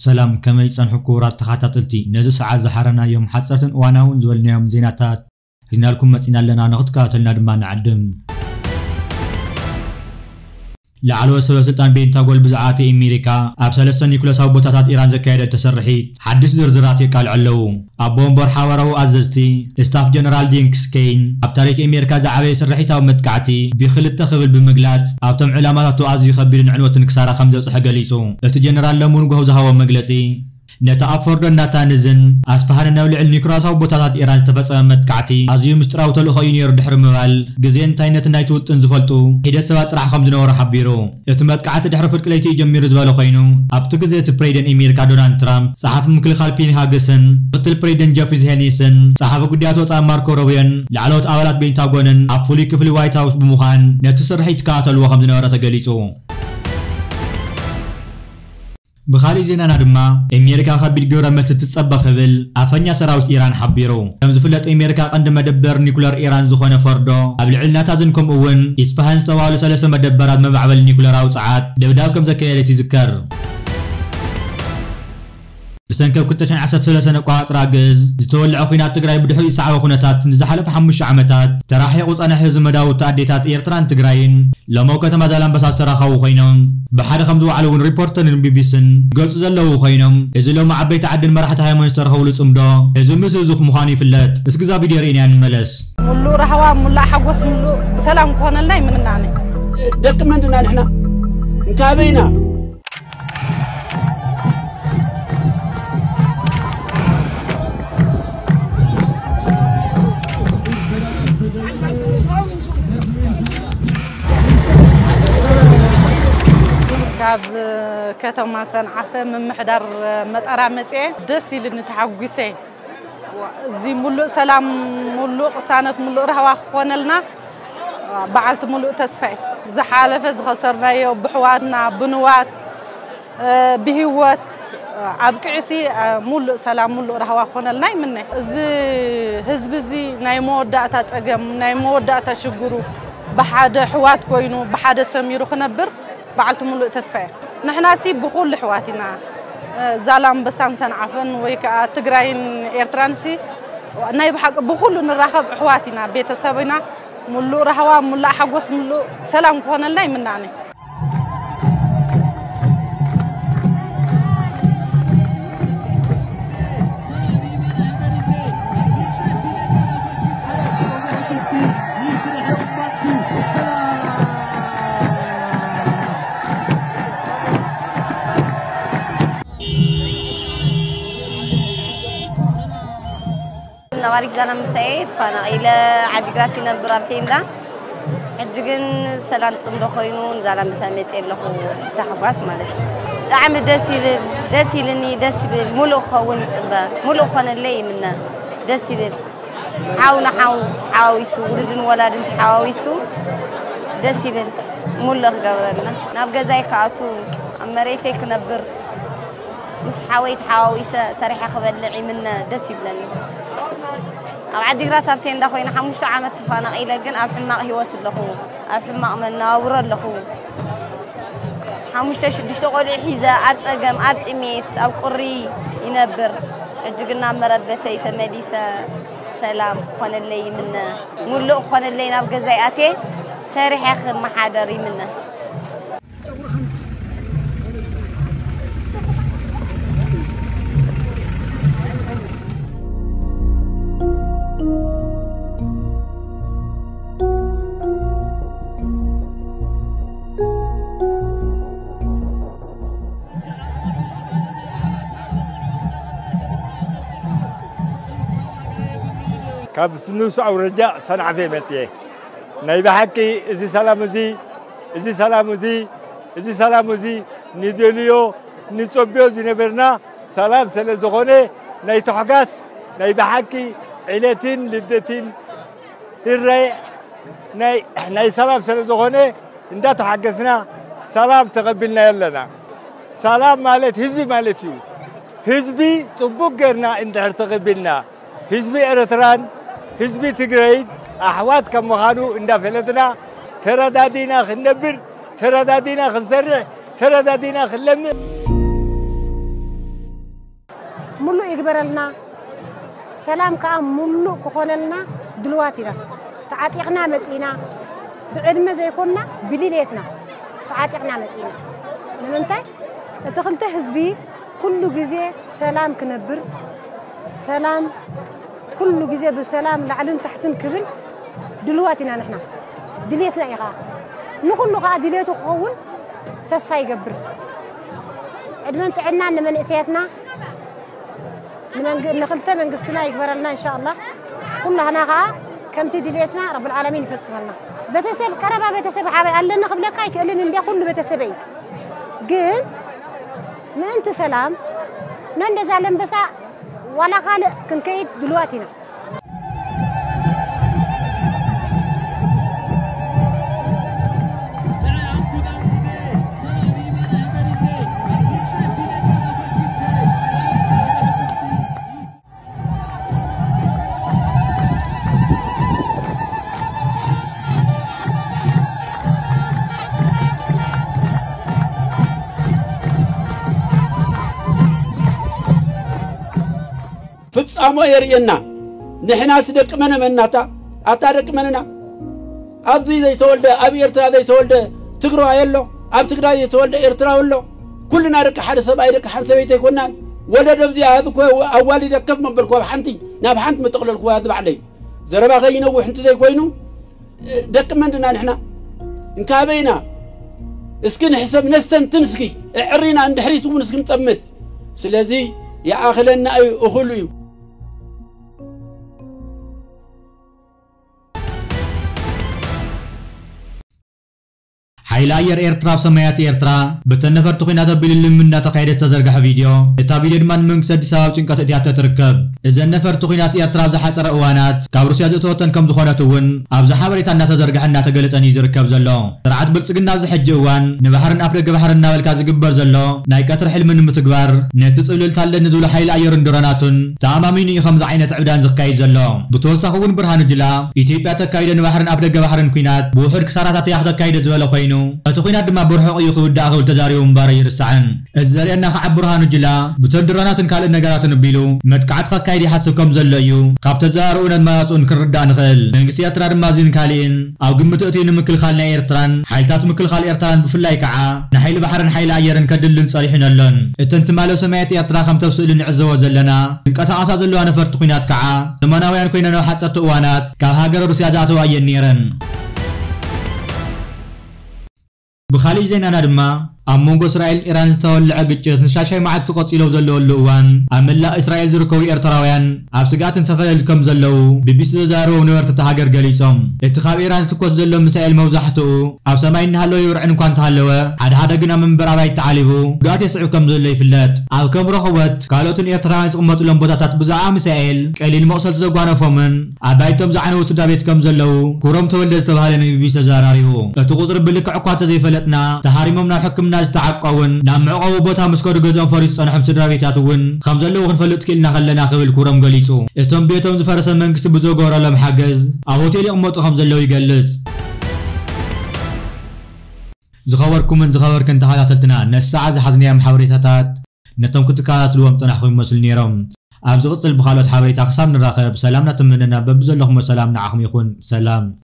ሰላም፣ ከመይ ጸንሑ ክቡራት ተኸታተልቲ? ነዚ ሰዓት ዝሓረናዮም ሓጸርትን እዋናውን ዝበልናዮም ዜናታት ሒዝናልኩም መጺና ኣለና፣ ንኽትከታተልና ድማ ንዕድም። ላዕለዎት ሰበ ስልጣን ቤንታጎን ብዛዕባ እቲ ኣሜሪካ ኣብ ሰለስተ ኒኩለሳዊ ቦታታት ኢራን ዘካየደቶ ስርሒት ሓድሽ ዝርዝራት የቃልዑ ኣለዉ። ኣቦ ወንበር ሓበራዊ ኣዘዝቲ ስታፍ ጀነራል ዲንክስ ኬይን ኣብ ታሪኽ ኣሜሪካ ዝዓበየ ስርሒታዊ መጥቃዕቲ ቢ ክልተ ክብል ብምግላጽ ኣብቶም ዕላማታቱ ኣዝዩ ከቢድን ዕንወትን ክሳራ ከም ዘብጽሐ ገሊጹ። እቲ ጀነራል ሎሚ ንግሆ ዝሃቦ መግለጺ ነቲ ኣብ ፎርዶን ናታንዝን ኣስፋሃንን ኣብ ልዕሊ ኒኩለሳዊ ቦታታት ኢራን ዝተፈጸመ መጥቃዕቲ ኣዝዩ ምስጢራዊ ተልእኾ እዩ ነይሩ ድሕሪ ምባል፣ ግዜን እንታይነትን ናይቲ ውጥን ዝፈልጡ ሒደት ሰባት ጥራሕ ከም ዝነበሩ ሓቢሩ። እቲ መጥቃዕቲ ድሕሪ ፍርቂ ለይቲ እዩ ጀሚሩ ዝበለ ኮይኑ፣ ኣብቲ ግዜ እቲ ፕሬዚደንት ኣሜሪካ ዶናልድ ትራምፕ፣ ጸሓፊ ምክልኻል ፒን ሃግስን ምክትል ፕሬዚደንት ጀፍሪ ሄኒስን ጸሓፊ ጉዳያት ወጻኢ ማርኮ ሮቢዮን ላዕለዎት ኣባላት ቤንታጎንን ኣብ ፍሉይ ክፍሊ ዋይት ሃውስ ብምዃን ነቲ ስርሒት ይከታተልዎ ከም ዝነበረ ተገሊጹ። ብኻሊእ ዜናና ድማ፣ ኣሜሪካ ከቢድ ግብረ መልሲ ትጸበ ክብል ኣፈኛ ሰራዊት ኢራን ሓቢሩ። ከም ዝፍለጥ፣ ኣሜሪካ ቀንዲ መደበር ኒኩለር ኢራን ዝኾነ ፈርዶ ኣብ ልዕሊ ናታንዝ ከምኡ እውን ኢስፋሃን ዝተባህሉ ሰለስተ መደበራት መማዕበሊ ኒኩለራዊ ጸዓት ደብዳብ ከም ዘካየደት ይዝከር። ብሰንኪ ኣብ ክልተ ሽሕን ዓሰርተ ሰለስተን ኣቆጻጽራ ግእዝ ዝተወልዐ ኲናት ትግራይ ብድሕሪኡ ዝሰዓበ ኩነታት ንዝሓለፈ ሓሙሽተ ዓመታት ተራሒቑ ዝጸንሐ ህዝቢ መዳውቲ ኣዴታት ኤርትራን ትግራይን ሎም ኣብ ከተማ ዛላምበሳ ዝተራኸቡ ኮይኖም፣ ብሓደ ከም ዝወዓሉ እውን ሪፖርተርን ቢቢሲን ይገልጹ ዘለዉ ኮይኖም፣ እዚ ሎም ዓበይቲ ዓድን መራሕቲ ሃይማኖት ዝተረኸብሉ ጽምዶ ህዝቢ ምስ ህዝቢ ምዃኑ ይፍለጥ። እስኪ እዛ ቪድዮ ርኢናያ ንመለስ። ሙሉእ ራህዋ፣ ሙላእ ሓጎስ፣ ሙሉእ ሰላም ክኾነልና ይምናነ። ደቂ መን ድና ንሕና? እንካበይና? ካብ ከተማ ሰንዓፈ ምምሕዳር መጠራ መፅኤ ደስ ኢልኒ፣ ተሓጒሰ። እዚ ሙሉእ ሰላም፣ ሙሉእ ቅሳነት፣ ሙሉእ ራህዋ ክኾነልና በዓልቲ ሙሉእ ተስፋ እየ። ዝሓለፈ ዝኸሰርናዮ ብሕዋትና፣ ብንዋት፣ እ፣ ብህይወት፣ እ፣ ኣብቂዑሲ፣ እ፣ ሙሉእ ሰላም፣ ሙሉእ ራህዋ ክኾነልና ይምነ። እዚ ህዝቢ እዚ ናይ መወዳእታ ጸገም፣ ናይ መወዳእታ ሽግሩ ብሓደ ሕዋት ኮይኑ፣ ብሓደ ሰሚሩ ክነብር በዓልቲ ሙሉእ ተስፋ እየ። ንሕናሲ ብኹሉ ኣሕዋት ኢና። ዛላምበሳን ሰንዓፈን ወይ ከኣ ትግራይን ኤርትራንሲ ናይ ብሓቂ ብኹሉ ንራኸብ ኣሕዋት ኢና፣ ቤተሰብ ኢና። ሙሉእ ራህዋ፣ ሙላእ ሓጎስ፣ ሙሉእ ሰላም ክኾነልና ይምናነ። ነባሪት ዛላምበሳ እየ። ተፈናቒለ ዓዲግራት ይነብር ኣብ ቴንዳ። ሕጂ ግን ሰላም ጽምዶ ኮይኑ ንዛላምበሳ መጽየ ኣለኹ፣ ብታሕጓስ ማለት እዩ። ብጣዕሚ ደስ ይብል፣ ደስ ኢልኒ፣ ደስ ይብል። ሙሉእ ክኸውን ይጽበ፣ ሙሉእ ክኾነለይ ይምነ። ደስ ይብል። ሓው ንሓው ተሓዋዊሱ፣ ውሉድን ወላድን ተሓዋዊሱ ደስ ይብል። ሙሉእ ክገብረልና። ናብ ገዛይ ክኣቱ፣ ኣብ መሬተይ ክነብር፣ ምስ ሓወይ ተሓዋዊሰ ሰሪሐ ክበልዕ ይምነ፣ ደስ ይብለኒ። ኣብ ዓዲግራት ኣብ ቴንዳ ኮይነ ሓሙሽተ ዓመት ተፈናቒለ፣ ግን ኣብ ሕማቕ ህይወት ኣለኹ፣ ኣብ ሕማቕ መነባብሮ ኣለኹ። ሓሙሽተ ሽዱሽተ ቆልዑ ሒዘ ኣብ ጸገም፣ ኣብ ጥሜት፣ ኣብ ቁሪ ይነብር። ሕጂ ግን ናብ መረበተይ ተመሊሰ ሰላም ክኾነለይ ይምነ። ሙሉእ ክኾነለይ ናብ ገዛይ ኣትየ ሰሪሐ ክመሓደር ይምነ። ካብ ንኡስ ኣውራጃ ሰንዓፈ መጽየ። ናይ ብሓቂ እዚ ሰላም እዚ፣ እዚ ሰላም እዚ፣ እዚ ሰላም እዚ ንደልዮ፣ ንጸብዮ ዝነበርና ሰላም ስለ ዝኾነ፣ ናይ ታሕጓስ፣ ናይ ብሓቂ ዕለትን ልደትን ህራይ ናይ፣ ናይ ሰላም ስለ ዝኾነ፣ እንዳተሓገስና ሰላም ተቐቢልናዮ ኣለና። ሰላም ማለት ህዝቢ ማለት እዩ። ህዝቢ ጽቡቕ ጌርና እንድሕር ተቐቢልና፣ ህዝቢ ኤርትራን ህዝቢ ትግራይን ኣሕዋት ከም ምዃኑ እንዳፈለጥና፣ ተረዳዲና ክንነብር፣ ተረዳዲና ክንሰርሕ፣ ተረዳዲና ክንለምዕ። ይግበረልና። ሰላም ከዓ ሙሉእ ክኾነልና ድልዋት ኢና። ተዓጢቕና መፂና፣ ብዕድመ ዘይኮንና ብድሌትና ተዓጢቕና መፂና። ንምንታይ? እቲ ክልተ ህዝቢ ኩሉ ግዜ ሰላም ክነብር፣ ሰላም ኩሉ ግዜ ብሰላም ላዕልን ታሕትን ክብል ድልዋት ኢና ንሕና። ድሌትና እዩ ከዓ። ንኹሉ ከዓ ድሌቱ ክኸውን ተስፋ ይገብር። ዕድመን ጥዕናን ንመንእሰያትና፣ ንመንግ-፣ ንክልተ መንግስትና ይግበረልና እንሻኣላህ። ኩላህና ከዓ ከምቲ ድሌትና ረብል ዓለሚን ይፈፅመልና። ቤተሰብ፣ ቀረባ ቤተሰብ ሓበይ ኣለኒ ክብለካ ኣይክእልን እንደ ኩሉ ቤተሰበይ። ግን ምእንቲ ሰላም ነንደዛ ለንበሳ ዋላ ካልእ ክንከይድ ድልዋት ኢና። ፍጻሞ የርእየና። ንሕናስ ደቂ መነ መናታ? ኣታ ደቂ መነና? ኣብዚ ዘይተወልደ፣ ኣብ ኤርትራ ዘይተወልደ ትግራዋይ ኣሎ፣ ኣብ ትግራይ ዘይተወልደ ኤርትራዊ ኣሎ። ኩልና ደቂ ሓደ ሰብኣይ፣ ደቂ ሓንቲ ሰበይቲ ኣይኮናን። ወለዶ ኣብዚ ኣዝ እኮ ኣዋሊደ ከፍ መበልኩ ኣብ ሓንቲ፣ ናብ ሓንቲ መጠቕለልኩ ኣብዚ ባዕለይ። ዘረባ ከይነውሕ እንተ ዘይኮይኑ፣ ደቂ መን ድና ንሕና? እንካበይና? እስኪ ንሕሰብ፣ ነስተንትን እስኪ። እዕሪና እንድሕሪት እውን እስኪ ንጠምት። ስለዚ ይኣኽለና እዩ፣ እኹል እዩ። ሓይሊ ኣየር ኤርትራ ኣብ ሰማያት ኤርትራ ብተን ነፈርቲ ኲናት ኣቢሉ ልምምድ እናተኻየደ ዝተዘርግሐ ቪድዮ። እታ ቪድዮ ድማ ንመንግስቲ ኣዲስ ኣበባ ኣብ ጭንቀት እትያቶ ትርከብ። እዘን ነፈርቲ ኲናት ኤርትራ ኣብ ዝሓጸረ እዋናት ካብ ሩስያ ዘእተወተን ከም ዝኾነት እውን ኣብዚ ሓበሬታ እናተዘርግሐ እናተገለጸን እዩ ዝርከብ ዘሎ። ስርዓት ብልጽግና ኣብዚ ሕጂ እዋን ንባሕርን ኣፍደገ ባሕርን እናበልካ ዝግበር ዘሎ ናይ ቀትሪ ሕልሚ ንምትግባር ነቲ ጽብልልታ ኣለኒ ዝብሎ ሓይሊ ኣየርን ድሮናቱን ተኣማሚኑ እዩ ከምዚ ዓይነት ዕብዳን ዝካየድ ዘሎ። ብተወሳኺ እውን ብርሃኑ ጁላ ኢትዮጵያ ተካይዶ ንባሕርን ኣፍደገ ባሕርን ኲናት ብውሑድ ክሳራታት እያ ክተካይዶ ዝበለ ኮይኑ፣ እቲ ኲናት ድማ ብርሑቕ እዩ ክውዳእ ክብል ተዛሪቡ ምንባሩ ኣይርሳዕን። እዚ ዘርእየና ከዓ ብርሃኑ ጁላ ብተን ድሮናትን ካልእ ነገራትን ኣቢሉ መጥቃዕቲ ከካይድ ይሓስብ ከም ዘሎ እዩ ካብ ተዘራርኡን ኣመራጽኡን ክንርዳእ ንኽእል። መንግስቲ ኤርትራ ድማ እዚን ካሊእን ኣብ ግምት እትዩ ንምክልኻል ናይ ኤርትራን ሓይልታት ምክልኻል ኤርትራን ብፍላይ ከዓ ንሓይሊ ባሕርን ሓይሊ ኣየርን ከድልን ጸኒሑን ኣሎን። እተን ትማሊ ኣብ ሰማያት ኤርትራ ከም ተብ ስእሊ ንዕዘቦ ዘለና ዝንቀሳቐሳ ዘለዋ ነፈርቲ ኲናት ከዓ ዘመናውያን ኮይነን ኣብ ሓጸርቲ እዋናት ካብ ሃገረ ሩስያ ዝኣተዋ እየን ነይረን። ብኻሊእ ዜናና ድማ ኣብ መንጎ እስራኤልን ኢራን ዝተወልዐ ግጭት ንሻሻይ መዓልቲ ቀጺሎ ዘለወሉ እዋን ኣብ መላእ እስራኤል ዝርከቡ ኤርትራውያን ኣብ ስግኣትን ሰፈለል ከም ዘለዉ ቢቢሲ ዘዛረቦም ነበርቲ እታ ሃገር ገሊጾም። እቲ ካብ ኢራን ዝትኮስ ዘሎ ሚሳኤል መብዛሕትኡ ኣብ ሰማይ እናሃለወ ይብርዕን እኳ እንተሃለወ፣ ሓደ ሓደ ግና መንበሪ ኣባይቲ ዓሊቡ ጉድኣት የስዕብ ከም ዘሎ ይፍለጥ። ኣብ ከም ረኾቦት ካልኦትን ኤርትራውያን ዝቕመጡሎም ቦታታት ብዛዕባ ሚሳኤል ቀሊል መቑሰልቲ ዘጓነፎምን ኣባይቶም ዝዓነዉ ስድራ ቤት ከም ዘለዉ ኩሮም ተወልደ ዝተባህለ ንቢቢሲ ተዘራሪቡ። እቲ ቁጽሪ ብልክዕ እኳ እንተዘይፈለጥና፣ ተሃሪሞም ናብ ሕክምና ዝተዓቀቡን ናብ መዕቆቢ ቦታ ምስ ከዱ ገዝኦም ፈሪሱ ዝጸንሖም ስድራ ቤታት እውን ከም ዘለዉ ክንፈልጥ ክኢልና ከለና ክብል ኩሮም ገሊጹ። እቶም ቤቶም ዝፈረሰ መንግስቲ ብዘገበረሎም ሓገዝ ኣብ ሆቴል ይቕመጡ ከም ዘለዉ ይገልጽ። ዝኸበርኩምን ዝኸበርክን ተኸታተልትና፣ ነቲ ሰዓት ዝሓዝናዮም ሓበሬታታት ነቶም ክትከታተልዎም ዝጸናሕኩም ይመስሉ ነይሮም። ኣብ ዝቕጽል ብኻልኦት ሓበሬታ ክሳብ ንራኸብ፣ ሰላም እናተመነና በብዘለኹሞ ሰላም ንዓኹም ይኹን። ሰላም።